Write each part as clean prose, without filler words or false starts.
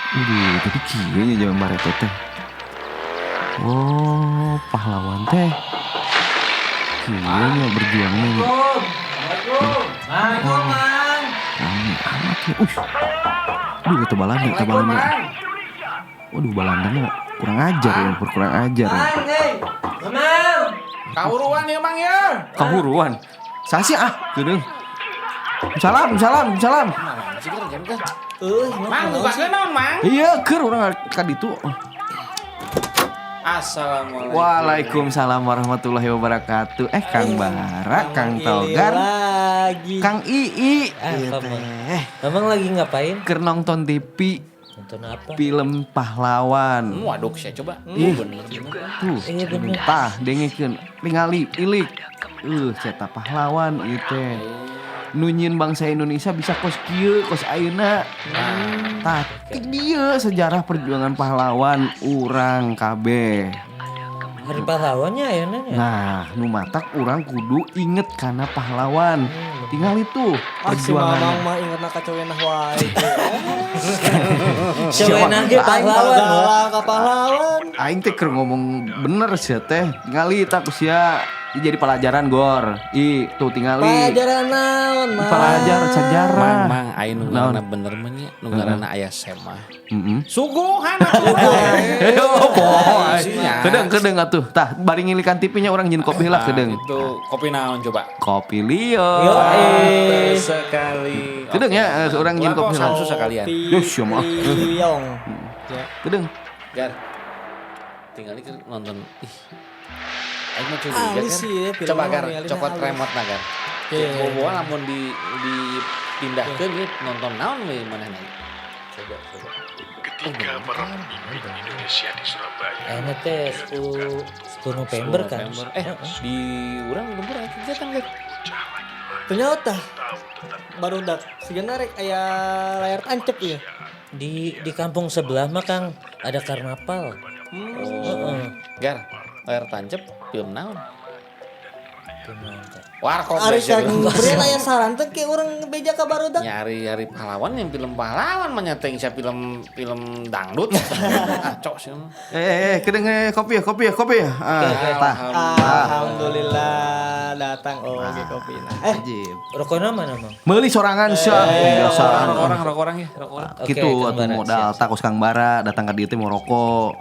Aduh, tapi kieu nya zaman bareto teh. Oh, pahlawan teh. Kieu nya berjuangnya nya. Assalamualaikum, Mang. Rame amat ya. Duh, itu Balanda, itu Balanda. Waduh, Balandanya kurang ajar ya, kurang ajar ya. Mang, hey. Mamang. Kahuruan ya, Mang, ya. Kahuruan. Sasi ah, geudeung. Salam, salam, salam. Mang, bukakeun naon, Mang? Iya, keur urang ka ditu. Assalamualaikum. Waalaikumsalam warahmatullahi wabarakatuh. Eh, Kang Bara, Kang Togar, Lagi. Kang Ii. Ah, Iya kamu. teh. Mamang lagi ngapain? Keur nonton TV Nonton apa? film pahlawan. Waduh, saya coba. Ih. Bener. Tuh, Iya, bener. tah dengekeun ningali ilik. Cetak pahlawan ieu teh. Nu nyieun bangsa Indonesia bisa kos kieu, kos ayeuna. Tah, ti dieu sejarah perjuangan pahlawan urang kabeh. Hari pahlawannya ya, Nan, ya? Nah, nu matak urang kudu inget kana pahlawan. Tinggal itu Ah, si Mamang perjuangan. mah ingetna ka Cowenah wae. Cowenah ge pahlawan, wah. Pahlawan ka pahlawan. Aing teh keur ngomong bener sih teh. Tingali tak sia jadi pelajaran gor. Ih, tuh tingali. Pelajaran naon, Mang? Pelajar sejarah. Mang, Mang, aing nu ngaranna bener mah nya, nu ngaranna aya semah. Heeh. Suguhan atuh. Oh, boy. Isinya. Kedeung kedeung atuh. Tah, bari ngilikan TV-nya urang nyieun kopi lah kedeung. Itu kopi naon coba? Kopi Leo. Yo, eh. Sekali. Kedeung ya, urang nyieun kopi lah. Samsu sekalian. Yuh, sia mah. Liong. Kedeung. Gar. Tinggal ke nonton. Ih. Aing mah curiga Halus kan. sih ya, filmnya Coba Gar, ninggalin cokot halus. remote na Gar. Iya. Boboan lamun di dipindahkeun ieu nonton naon we manehna. Coba, coba. Ketika para pemimpin Indonesia di Surabaya Ayeuna teh 10 10 November kan. November. Eh, di urang lembur aya kegiatan Gar. bocah laki-laki Ternyata tahu tentang barudak sigana rek aya layar tancep ya. Di kampung sebelah mah Kang ada karnaval. Oh. Gar, layar tancep film naon? Kumaha teh? Warkop Ari belajar. kang pria aya saran teh ke urang beja ka barudak. Nyari hari pahlawan yang film pahlawan mah nyateng sia film film dangdut. Ah, cok sih. Eh, eh, eh, kedeung kopi ya, kopi ya, kopi ya. Ah, tah. Alhamdulillah datang oke kopi nah. Eh, Ajib. Rokona mana, Mang? Meuli sorangan sia. Biasa. Rokok orang, rokok orang ya, rokok orang. Oke, Gitu Kang atuh Bara, modal siap. tak kos Kang Bara datang ka dieu teh mau rokok.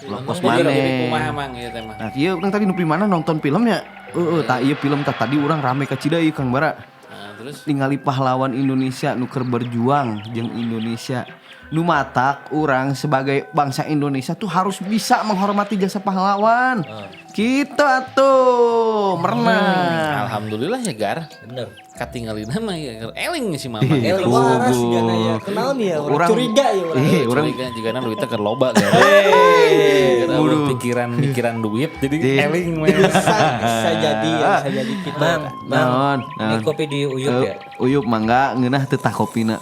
Lokos Jadi maneh. kumaha Mang ieu teh mah. Nah, ieu urang tadi nepi mana nonton filmnya? Heeh, tah ieu film tah tadi urang rame ka Cidai Kang Bara. Nah, terus Ningali pahlawan Indonesia nu keur berjuang jeung Indonesia. Nu matak urang sebagai bangsa Indonesia tuh harus bisa menghormati jasa pahlawan. Gitu atuh, merenah. Alhamdulillah ya Gar. Bener. Katinggalina mah ya eling si Mama. Eling. waras sigana ya. Kenaon ya urang curiga ya urang. Ih, urang Curiga jigana duitnya keur loba Gar. Waduh. Pikiran duit jadi eling we. Bisa, bisa jadi ya, bisa jadi gitu. Mang, Mang. Naon, Ini naon. kopi di Uyup ya? Uyup mangga ngeunah teu tah kopina.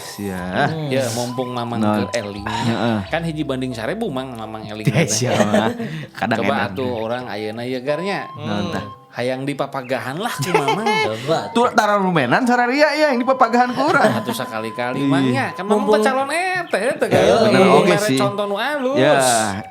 Sia. Ya mumpung Mamang Naon. keur eling. Heeh. Kan hiji banding 1000 Mang Mamang eling. Eh, sia mah. Kadang Coba edan. atuh orang ayeuna ieu Garnya. Naon tah? Hayang dipapagahan lah ku Mamang. Coba. Tuh tara rumenan sararia ya yang dipapagahan ku urang. Atuh sakali-kali Mang nya. Kan Mamang teh calon RT teh kan. Bener Mumpung oge mere sih. Contoh nu alus. Ya,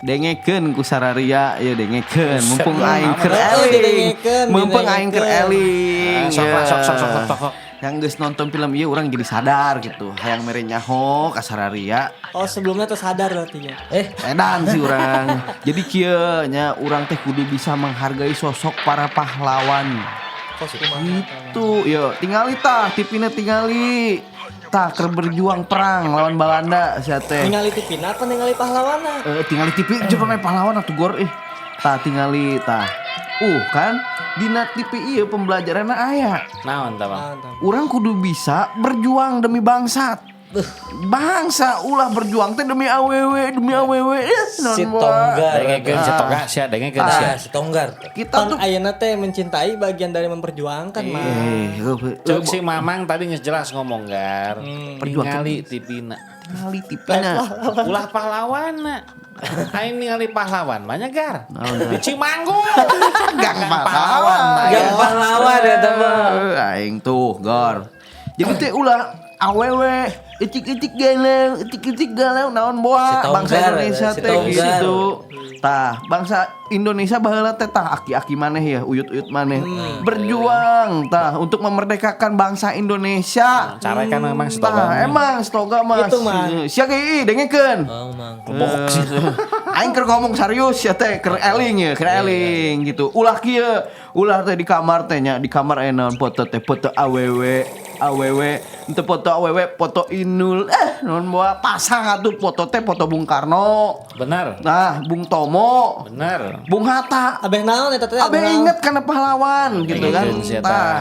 dengekeun ku sararia ya dengekeun mumpung aing keur Oh, eling. didengekeun, Mumpung aing keur didengekeun. eling. Ah, sok lah, Ya. sok, sok, sok, sok, sok. Yang geus nonton film ieu urang jadi sadar gitu. Hayang mere nyaho ka sararia. Oh, sebelumnya tuh sadar berarti ya. Eh, Edan sih urang. Jadi kieu nya urang teh kudu bisa menghargai sosok para pahlawan. Kos kumaha. Gitu, yo tingali tah, tipina tingali. Tah keur berjuang perang lawan Balanda sia teh. Ningali TV apa ningali pahlawana? Eh, tingali TV coba main pahlawan atuh gor ih. Tah tingali tah. Kan dina TV ieu pembelajaranna aya. Naon tah Mang? Urang kudu bisa berjuang demi bangsa. Bangsa ulah berjuang teh demi awewe, demi awewe. Eh, naon si wae. Tonggar. Dengekeun si Toga sia, dengekeun sia. Ah, si Tonggar. Kita Pan tuh ayeuna teh mencintai bagian dari memperjuangkan, Mang. eh, Cek si Mamang tadi geus jelas ngomong Gar. Perjuangkan. Tingali tipina. tingali tipina. Ulah pahlawan. Aing ningali pahlawan mah nya Gar. Di Cimanggu. Gang pahlawan. Gang pahlawan ya teman. Eh, aing tuh gor. Jadi teh ulah awewe Icik-icik galau, icik-icik galau naon boa Si bangsa Tonggar, Indonesia si teh Tonggar. gitu. Tah, bangsa Indonesia baheula teh tah aki-aki maneh ya, uyut-uyut maneh. Berjuang tah untuk memerdekakan bangsa Indonesia. Carekan memang si Toga. Tah, emang si Toga mah. Itu, Mang. Sia ge ih, dengekeun. Oh, Mang. Bok sih. Aing keur ngomong serius ya teh, keur eling ya, keur eling gitu. Ulah kieu, ulah teh di kamar teh nya, di kamar aya naon foto teh, foto awewe, awewe, ente foto awewe, foto Inul. Naon boa pasang atuh foto teh foto Bung Karno. Benar. Nah, Bung Tomo, Benar. Bung Hatta. Abeh naon eta teh? Abe inget karena pahlawan gitu kan. Ingetin sia Tah. tah.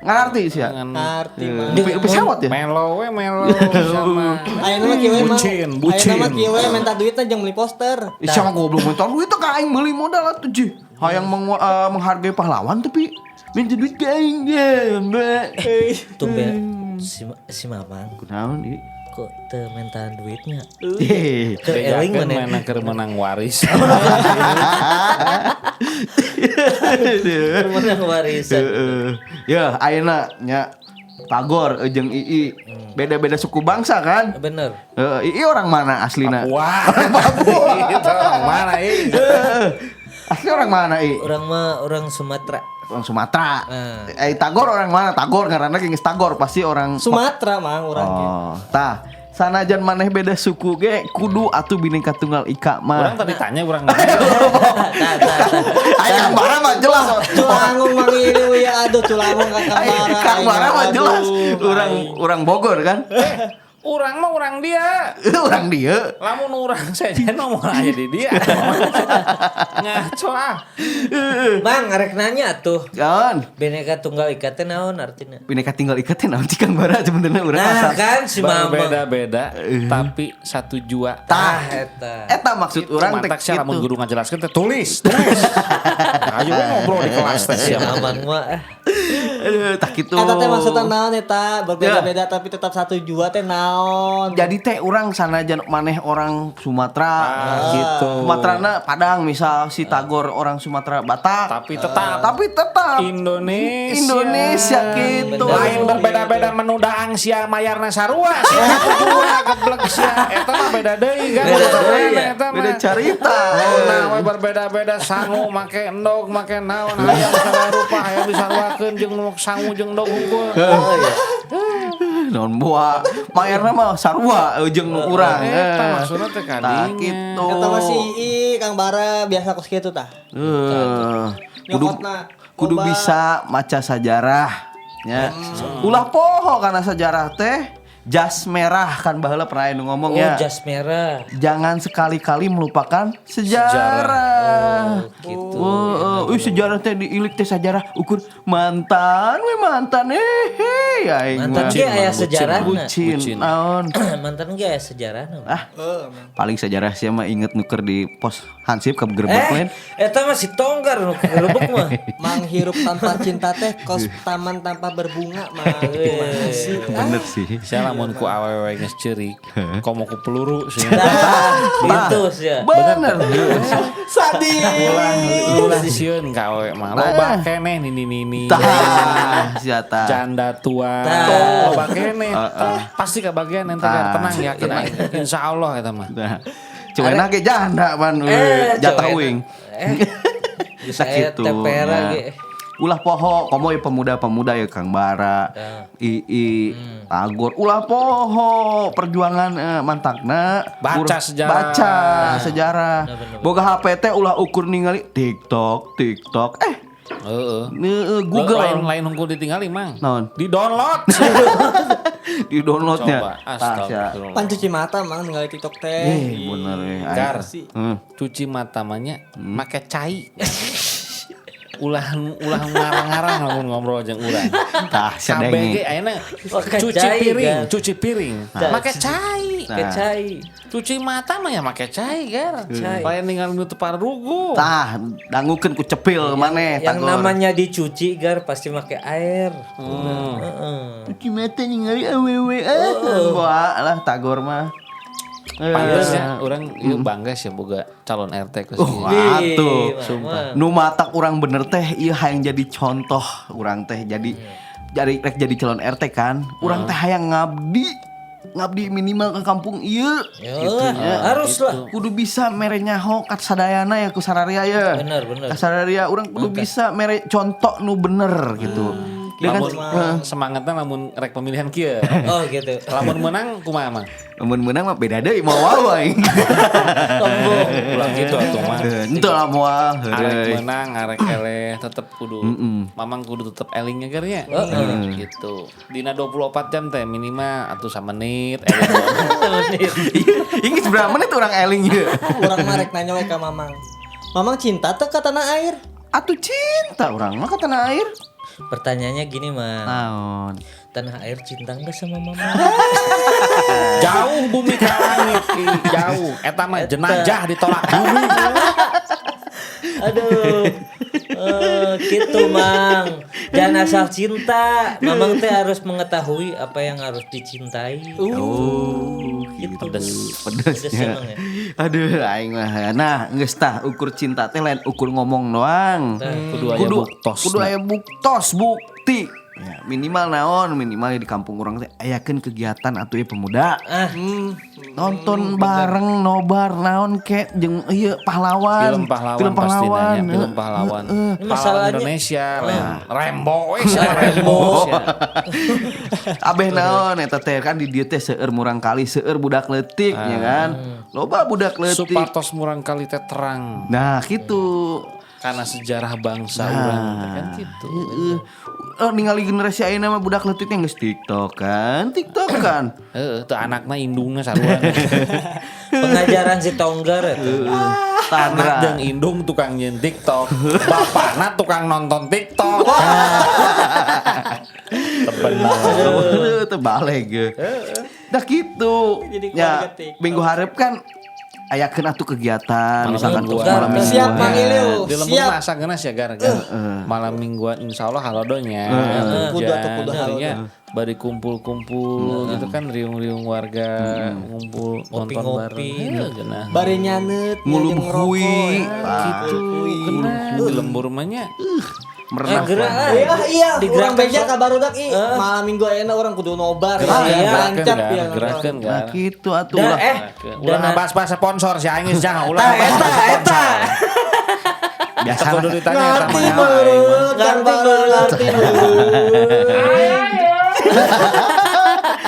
Ngarti sih ya. Ngarti mah. Pesawat ya? Melo we melo sama. Ayeuna mah kieu we mah. Bucin, bucin. Ayeuna mah kieu we minta duitna jeung beli poster. Ih, siapa goblok minta duit teh ka aing meuli modal atuh jih. Hayang menghargai pahlawan tapi minta duit ka aing ge. Mbak. Tumben si Mamang Kunaon ieu? kok teu mentaan duitnya. Heh. Keur eling Bejakeun mana? mana keur menang waris. Keur menang warisan. Heeh. Ya, ayeuna nya Tagor jeung Ii. Beda-beda suku bangsa kan? Bener. Heeh, Ii orang mana aslina? Papua. Papua. Itu orang mana ih? Heeh. Asli orang mana Ii? Orang mah orang Sumatera. Orang Sumatera. Hmm. Tagor orang mana? Tagor ngaranna geus Tagor pasti orang Sumatera mang urang ge. Oh, tah. Sanajan maneh beda suku ge kudu atuh Bhinneka Tunggal Ika Orang mah. tadi tanya orang Tah, tah, tah. Aing Kang Bara mah jelas. Culangung mang ieu ya aduh culangung ka Kang Aing Bara. Kang Bara mah Aduh. jelas. Urang urang Bogor kan? Urang mah urang dia. Urang dieu. Lamun urang saja nomor aja di dia. Ngaco ah. Mang arek nanya tuh. Jangan. Bhinneka Tunggal Ika teh naon artina? Bhinneka Tunggal Ika teh naon sih Kang Bara sebenarnya urang Nah asal. kan si Mamang. Berbeda-beda tapi satu jua. Tah. Tah eta. Eta maksud urang teh Mantak sih lamun kitu. guru ngajelaskeun teh tulis, tulis. Ayo we ngobrol di kelas teh Si sia. Mamang mah Aduh, tah kitu. Eta teh maksudna naon eta? Berbeda-beda tapi tetap satu jua teh naon? Jadi teh urang sanajan maneh orang Sumatera Gitu. Sumaterana Padang misal si Tagor orang Sumatera Batak. Tapi tetap Tapi tetap Indonesia. Indonesia gitu. Lain berbeda-beda menu daang sia mayarna sarua sia jua geblek sia eta mah beda deui kan. Beda deui, ya. Eta mah. Beda cerita. Nah, we berbeda-beda sangu make endog make naon hayang sarupa hayang disaruakeun jeung nu sangu jeung endog hungkul. Oh iya. Non boa. Mayarna mah sarua jeung nu urang. Eta maksudna teh Tah kadinya. kitu. Eta mah si Ii Kang Bara biasa kos kitu tah. Kudu Nyokotna, kudu loba. bisa maca sajarah ya. Ulah poho karena sejarah teh jas merah kan baheula pernah aya nu ngomong Oh ya. jas merah. Jangan sekali-kali melupakan sejarah. Oh, gitu. Oh, sejarah teh diilik teh sejarah ukur mantan we mantan aing Mantan mah. ge aya sejarahna. Bucin, Bucin. naon. Mantan ge aya sejarahna. Ah, paling sejarah sih mah inget nuker di pos Hansip ke gerbek lain. Eta mah si Tonggar nu gerebek mah. Mang hirup tanpa cinta teh kos taman tanpa berbunga mang. Kumaha sih? Bener sih. Sia lamun ku awewe geus ceurik, komo ku peluru sih. Nah, itu sih ya. Bener. Sadis. Ulah sieun ka awewe mah. Loba keneh nini nini. Tah, sia tah. Janda tua. Tah. Loba keneh. Tah, pasti kebagian ente kan tenang yakin aing. Insyaallah eta mah. Nah, cuman ge janda pan jatah coba uing. Geus Tah aya kitu, tepera nah. ge. Ulah poho komo ya pemuda-pemuda ya Kang Bara, Ii, Tagor. Ulah poho perjuangan mantakna. Baca sejarah. Baca sejarah. Boga HP teh ulah ukur ningali TikTok, TikTok. Heeh. Google Lain lain hungkul ditinggali mang. Naon? Di download. di downloadnya. Coba Tah, sia. astagfirullah. Pan cuci mata mang ningali TikTok teh. Bener Gar. Heeh. Cuci mata mah nya make cai. Ulah ulah ngarang-ngarang lamun ngobrol jeung urang. Tah, sia KBG denge. ayeuna Make cuci cai, piring, Gar. cuci piring. Make cai. Ke cai. Cuci mata mah ya make cai, Gar. Cai. Lain ninggal nu teu parugu. Tah, dangukeun ku cepil maneh Yang Tagor. namanya dicuci gar pasti make air. Heeh. Cuci mata ningali awewe Wah, lah Tagor mah. Pantes ya, orang ieu bangga sih boga calon RT kos ieu. Atuh, sumpah. Nu matak urang bener teh ieu hayang jadi contoh urang teh jadi jadi rek jadi calon RT kan. Urang teh hayang ngabdi. Ngabdi minimal ke kampung ieu. Ya, Gitu nya. harus lah. Kudu bisa mere nyaho ka sadayana ya ku sararia ya. Bener, bener. Ka sararia urang kudu bisa mere contoh nu bener gitu. Dengan Lamun semangatnya lamun rek pemilihan kieu. Oh gitu. Lamun menang kumaha mah? Lamun menang mah beda deui moal wae aing. Sombong. Ulah gitu atuh mah. Henteu lah moal. Arek Heureuy. menang, arek eleh tetep kudu mamang kudu tetep eling nya nya. Gitu. Dina 24 jam teh minimal atuh samenit eling. Ini seberapa menit orang eling ieu? Urang mah rek nanya we ka Mamang. Mamang cinta teu ka tanah air? Atuh cinta urang mah ka tanah air. Pertanyaannya gini mah, Naon? tanah air cinta enggak sama mama? Jauh bumi ka langit, ih, jauh. Eta mah jenazah ditolak bumi. Aduh. Gitu Mang. Jangan asal cinta. Mamang teh harus mengetahui apa yang harus dicintai. Oh, gitu. Pedes. Pedes Pedes ya. emang ya. Aduh, aing mah. Nah, geus tah ukur cinta teh lain ukur ngomong doang. Kudu aya buktos. Kudu aya buktos, bukti. Ya, minimal naon, minimal di kampung urang teh ayakeun kegiatan atuh ieu pemuda. Ah, Nonton bareng nobar naon ke jeung ieu pahlawan. Film pahlawan, Film pasti pahlawan. nanya, film pahlawan. Ini Pahlawan masalahnya- Indonesia, Rembo, we siapa Rembo. sia. Abeh naon eta teh kan di dieu teh seueur murang kali, seueur budak leutik ya kan. Loba budak leutik. Supartos murang kali teh terang Nah, gitu. karena sejarah bangsa urang teh kan gitu. Heeh. Ningali generasi ayeuna mah budak leutiknya geus TikTok kan, TikTok kan. Heeh, teu anakna indungna sarua. Pengajaran si Tonggar eta. Anak Tanra. jeung indung tukang nyeun TikTok, bapakna tukang nonton TikTok. Benar. Heeh, teu balik ge. Dah gitu. Jadi Ya, keluarga TikTok. minggu hareup kan ayakeun atuh kegiatan Malam misalkan mingguan. malam mingguan. Siap Mang Iliu, Di lembur siap. masa geuna sia gara-gara. Malam mingguan insyaallah halodonya. Kudu atuh, kudu Artinya bari kumpul-kumpul gitu kan riung-riung warga ngumpul nonton Ngopi-ngopi. bareng. Heuh, geunah. Bari nyaneut Ngulub jeung ngerokok, hui. ya. Gitu. Geunah di lembur mah nya. Merenah. Gerak ah. Iya, iya, Digerakkan urang beja sok. ka barudak ih. Malam minggu ayeuna urang kudu nobar. Gerak, Ya, iya. Tancap ya. Gerakeun Nah, kan. gitu atuh Da, ulah. Ulah ngabahas-bahas sponsor si aing geus jangan ulah Eta, ngabahas eta. sponsor. Biasa Kudu ditanya eta Ngerti mah aing mah. beurut, Kang Bara, ngerti beurut.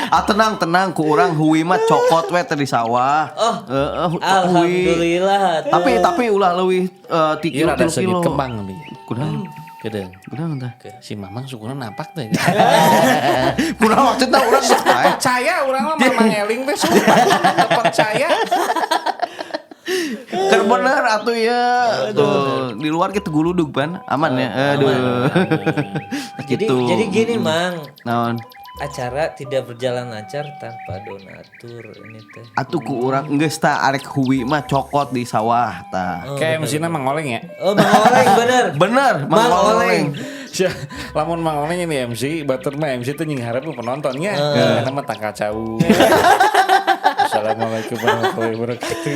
Ah tenang tenang ku urang hui mah cokot we teh di sawah. Oh, Heeh, hui. Alhamdulillah. Tapi ulah leuwih ti Ieu kilo rada tilu seungit kilo. kembang nih. Kunaon? Gedeung. Kunaon tah? Si Mamang sukuna napak teh. Kunaon maksudna urang geus bae. Percaya urang mah Mamang Eling teh sumpah. Teu percaya. Keur bener atuh ya. Tuh, di luar kita guludug pan, aman ya. Aduh. Jadi Gitu. jadi gini, Mang. Naon? Acara tidak berjalan lancar tanpa donatur ini teh. Atuh ku urang geus tah arek hui mah cokot di sawah tah. Kayak mesinnya Mang Oleng ya. Oh, Mang Oleng bener. Bener, Mang Mang Oleng. Oleng. Sia, lamun Mang Oleng ini MC, batur mah MC teh nying hareup penontonnya. Karena mah tangka cau. Assalamualaikum warahmatullahi wabarakatuh.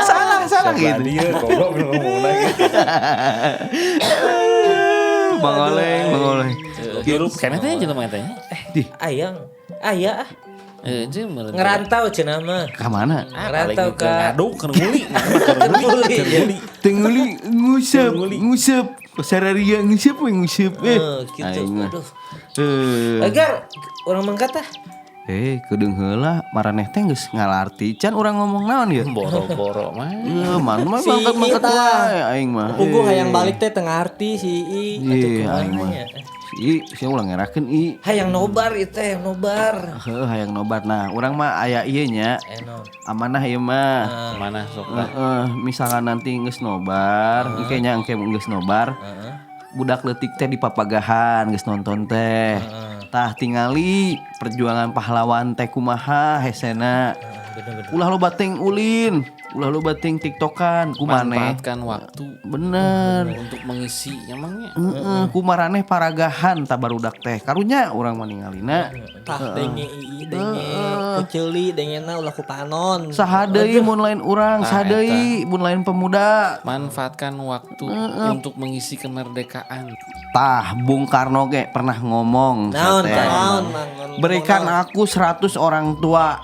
Salah, salah Siapa gitu. dia goblok ngomong lagi. Mang Oleng, Mang Oleng. Hirup keneh teh jelema teh. Di Ayang. Aya ah. Jeung meureun. Ngerantau cenah mah. ka mana? Ngerantau Paling ka ngaduk keur nguli, keur nguli, keur nguli. Tenguli ngusep, ngusep. Sararia ngusep we ngusep eh. Gitu. Aing mah. Aduh. Eh. Agar orang mangkat ah. Kedeung heula maraneh teh geus ngalarti can urang ngomong naon ya? Boro-boro mah. Eh, man mah Si mangkat-mangkat Ita. wae aing mah. Puguh hayang balik teh teu ngarti si I. Iya, aing mah. Kumanya? Si I, sia ulah ngerakeun I. Hayang nobar itu hayang nobar. Heuh, hayang nobar. Nah, urang mah aya ieu nya. Enon. Amanah ieu mah. Mana sok tah? Heeh, misalkan nanti geus nobar, engke nya engke geus nobar. Budak leutik teh di papagahan geus nonton teh. Tah tingali perjuangan pahlawan teh kumaha hesena. Bener-bener. Ulah loba teh ulin. Ulah loba teuing TikTokan ku maneh. Manfaatkan waktu Bener. untuk mengisi emangnya. Heeh, ku maraneh paragahan tah barudak teh. Karunya urang mah ningalina. Tah denge ii denge ku ceuli dengena ulah ku panon. Saha deui mun lain urang, saha deui mun lain pemuda. Manfaatkan waktu untuk mengisi kemerdekaan. Tah Bung Karno ge pernah ngomong Naon, teh. tah? Naon, Mang? Berikan aku 100 orang tua,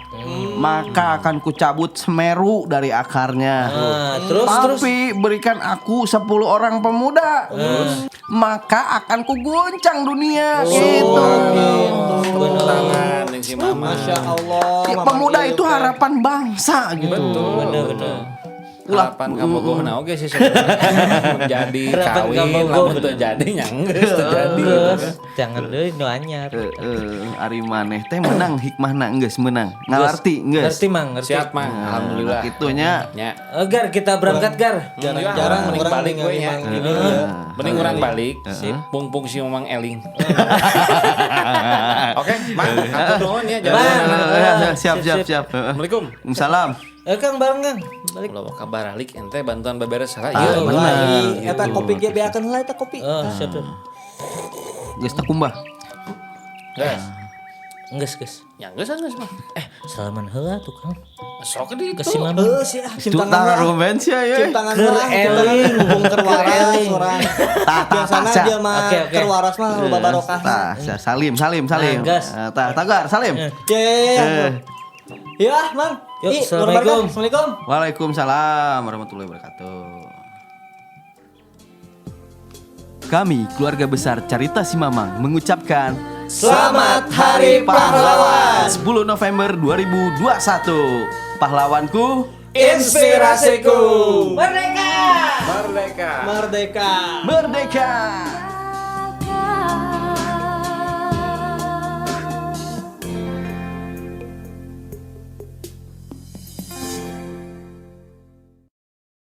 maka akan kucabut Semeru dari akarnya. Nah, terus terus Tapi berikan aku 10 orang pemuda, maka akan kuguncang dunia gitu. Tepuk tangan yang si mama. Masya Allah. Ya, Mamang pemuda ieu itu teh. harapan bangsa gitu. bener bener. Harapan kabogohna oge sih sebenarnya. Mun jadi Harapan kawin, kabogoh, lamun teu jadi nya geus teu jadi. Terus jangan deui nu anyar. Heeh, ari maneh teh menang hikmahna geus menang. Ngalarti geus. Ngerti Mang, ngerti. Siap, Mang. Alhamdulillah. Kitu nya. Nya. Eh, Gar, kita berangkat Gar. Jarang-jarang Mending orang balik we ningali nya. Mang ini ya. Mending urang balik, pungpung si Mamang eling. Oke, Mang, hatur nuhun ya jalan. Siap siap siap. Heeh. Assalamualaikum. Salam. Eh Kang bareng Kang. Balik. Ulah kabar balik ente bantuan beberes salah Ah, ieu. bener. Ih, Eta kopi ge beakeun lah eta kopi. Oh, siap siap. Geus teu kumbah. Geus. Geus geus. Ya geus geus mah. Eh, salaman heula tuh Kang. Sok di Ke itu. si Mamang. Heuh sih ah Itu cim tangan tah lah. argumen sia ye. Cim tangan Keur lah, cim tangan eling. hubung keur Keur waras eling. urang. Tah, tah, Biasana tah, dia mah Oke, oke. keur waras mah loba barokah. Tah, salim salim salim. Nah, gas. Eh, Tah, tagar salim. Ye. Ya, Mang. Yuk, Ih, assalamualaikum. Assalamualaikum. Waalaikumsalam warahmatullahi wabarakatuh. Kami keluarga besar Carita Si Mamang mengucapkan Selamat Hari Pahlawan. 10 November 2021. Pahlawanku Inspirasiku. Merdeka. Merdeka. merdeka.